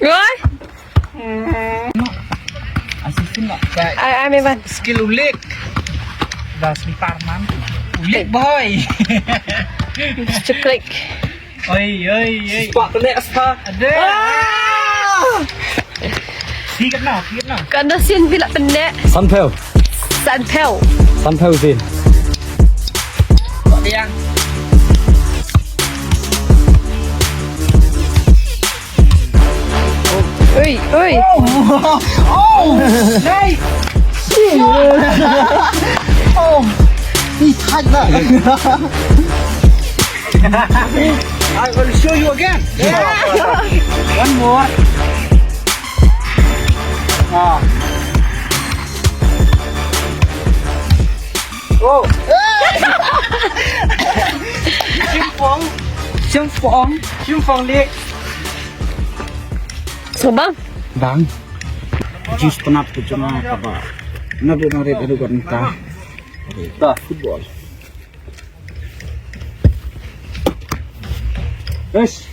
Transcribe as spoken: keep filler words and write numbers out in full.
Oi. Ai, ai, Mevan. Skill u Lik. Da slipar man. U Lik boy. Ceklik. Oi, oi, oi. Spot the next part. Ada. Ah! Tiga no, tiga no. Kan da sien bila pendek. Sanpel. Sanpel. Sanpel sien. Kok tiang. Oi, oi. Oh, oh, hey. Oh, he tied that. I will show you again. Yeah. One more. Ah. Oh. Shim Phong. Shim Phong. Shim Phong Lik. So bang. Bang. Just penat ke cuma apa? Nabi narik dari gua entah. Entah football. Yes.